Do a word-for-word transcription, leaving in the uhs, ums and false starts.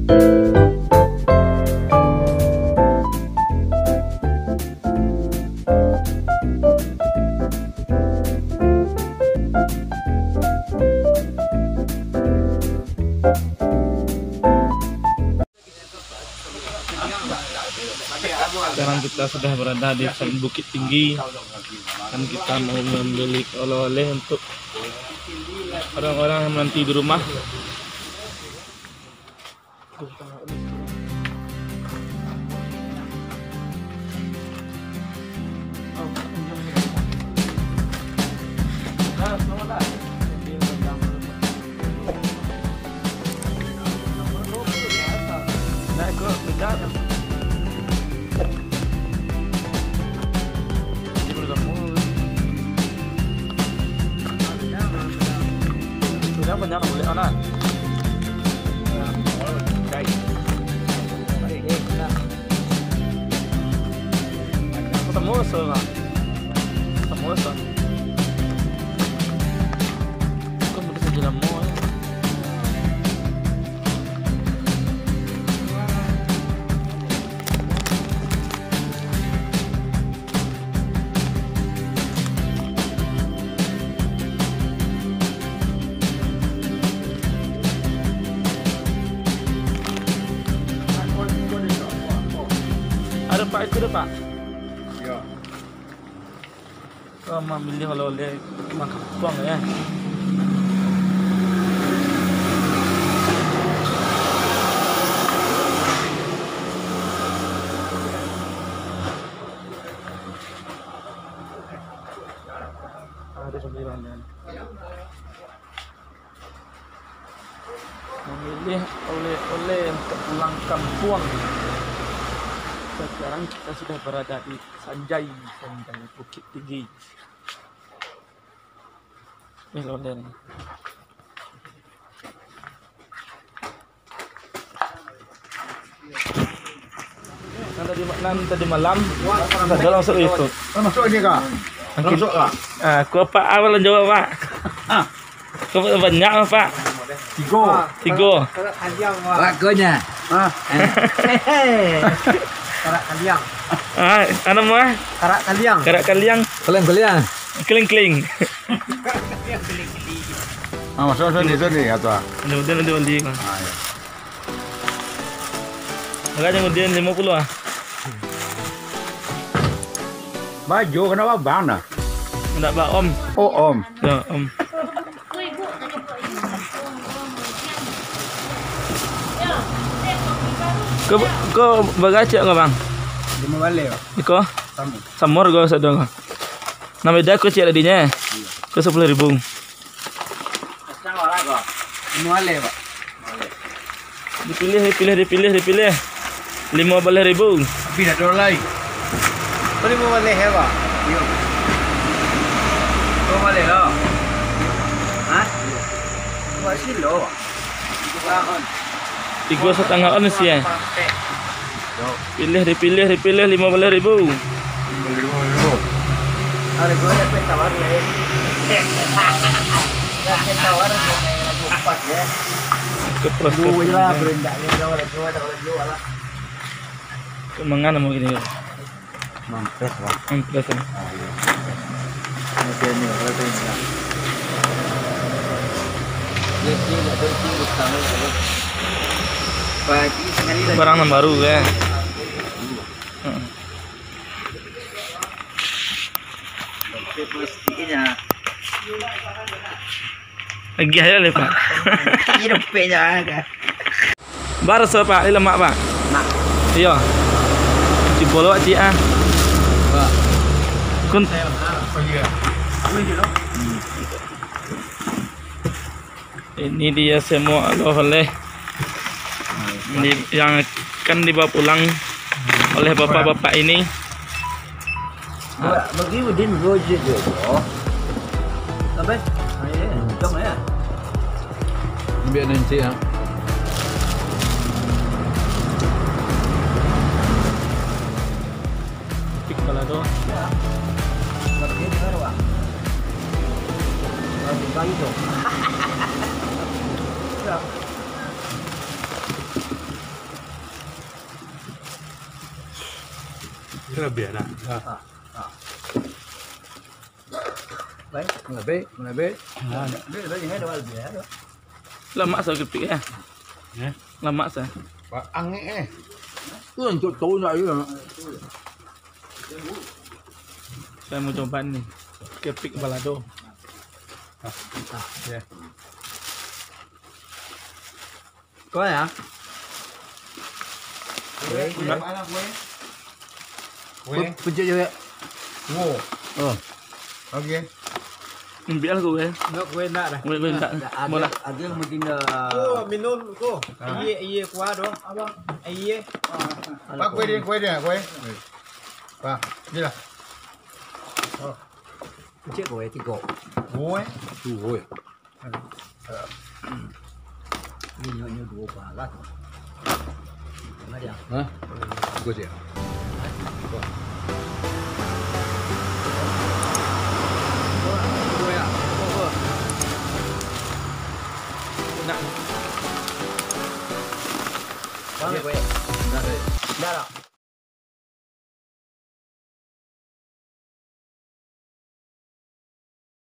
Sekarang kita sudah berada di Bukittinggi, dan kita mau membeli oleh-oleh untuk orang-orang yang menanti di rumah. Sudah banyak boleh anak. Ketemu sama. Ketemu sama. Kok mudah saja lama ya. Ado, Pak, itu ado, Pak. Iyo. Ko mamilih oleh-oleh urang kampuang, yo. Ado sambilan, yo. Mamilih oleh-oleh untuak pulang kampuang. Sekarang kita sudah berada di Sanjai, Sanjai Bukittinggi. Nih, oleh-oleh. Nan tadi ma-, nan tadi malam, sudah langsung itu. Masuk aja, Kak. Mungkin, langsung, Kak. Ah, ko Apak awak lah jawab, Pak. Ah. Ko banyak, Pak. Tigo. Tigo. Lakonyo. Ah. Karak kaliang. Ah, anu mah? Karak kaliang. Karak kaliang. Kaliang-kaliang. Kling-kling. Ah, masuk, masuk ni, masuk ni, kata. Ada model, ada beli, Bang. Ah, ya. Harganya kemudian lima puluh ah. Baju kenapa bang dah? Ndak ba om. Oh, om. Ya, om. Ko, ko bagacek ko, Bang? Lima baleh, Bang. Iko? Samur. Samur ko sado ko. Nan beda ko ciek tadinyo. Ko sapuluah ribu. Limo baleh, Pak. Dipilih, dipilih, dipilih, dipilih. Limo baleh ribu. Tapi dah ada lai. Oh, limo baleh ya, Pak? Iyo. Limo baleh lah. Hah? Masih lo. Tigo satangah on sih, eh. Pilih, dipilih, dipilih, limo baleh ribu. Limo baleh ribu. Harga dapek tawar, ya. Dapek tawar, empat, ya. Kepres, dua je lah, kepres. Berendaknya, kalau jual, kalau jual lah. Kok mangan mau gini, ya? Mampes lah. Mampes lah. Ah, iya. Macam ni lah, kalau saya ingat. Dia, dia nak berhenti utang lah, kalau pagi sekali lagi. Barang nan baru, kan? Iya. Heeh. Pastinya. Agiah aja lah, Pak. Iya, dompetnya ada. Baraso, Pak, di lamak, Pak? Nak. Iyo. Cubo lo, Cik, ah. Pak. Kun- Ini dia semua oleh-oleh di-, yang akan dibawa pulang oleh bapak-bapak ini. Ba-, bagi Udin dua je, je, bro. Sampai? Ah, ya, ya. Jom, ya. Ambil nanti, ya. Tik pala tu. Ya. Bagi dia, Pak. Bagi, bagi tu. Ya. Kalabiah dah. Baik, mulai baik, mulai baik. Baik, baik, jangan ada baik, ya. Lamak sa kepik eh. Eh? Lamak sa. Angek eh. Tu yang cok tahu nak je. Saya mau coba ni. Kepik balado. Ya. Kau ya? Kue, kue, mana kue? Kue. Pencet je. Wow. Oh. Oke. Ambil lah kau eh. Enggak, kue enggak dah. Boleh boleh tak. Boleh. Ada mungkin dah. Oh, minum ko. Iye, iye, kuah doh. Apa? Iye. Pak, kue dia, kue dia, kue. Pak, gila. Pencet kue tiga. Kue. Dua. Minyaknya dua balas. Mana dia? Hah? Kue dia. Dua ya. Nak. Mana kue? Dah dah.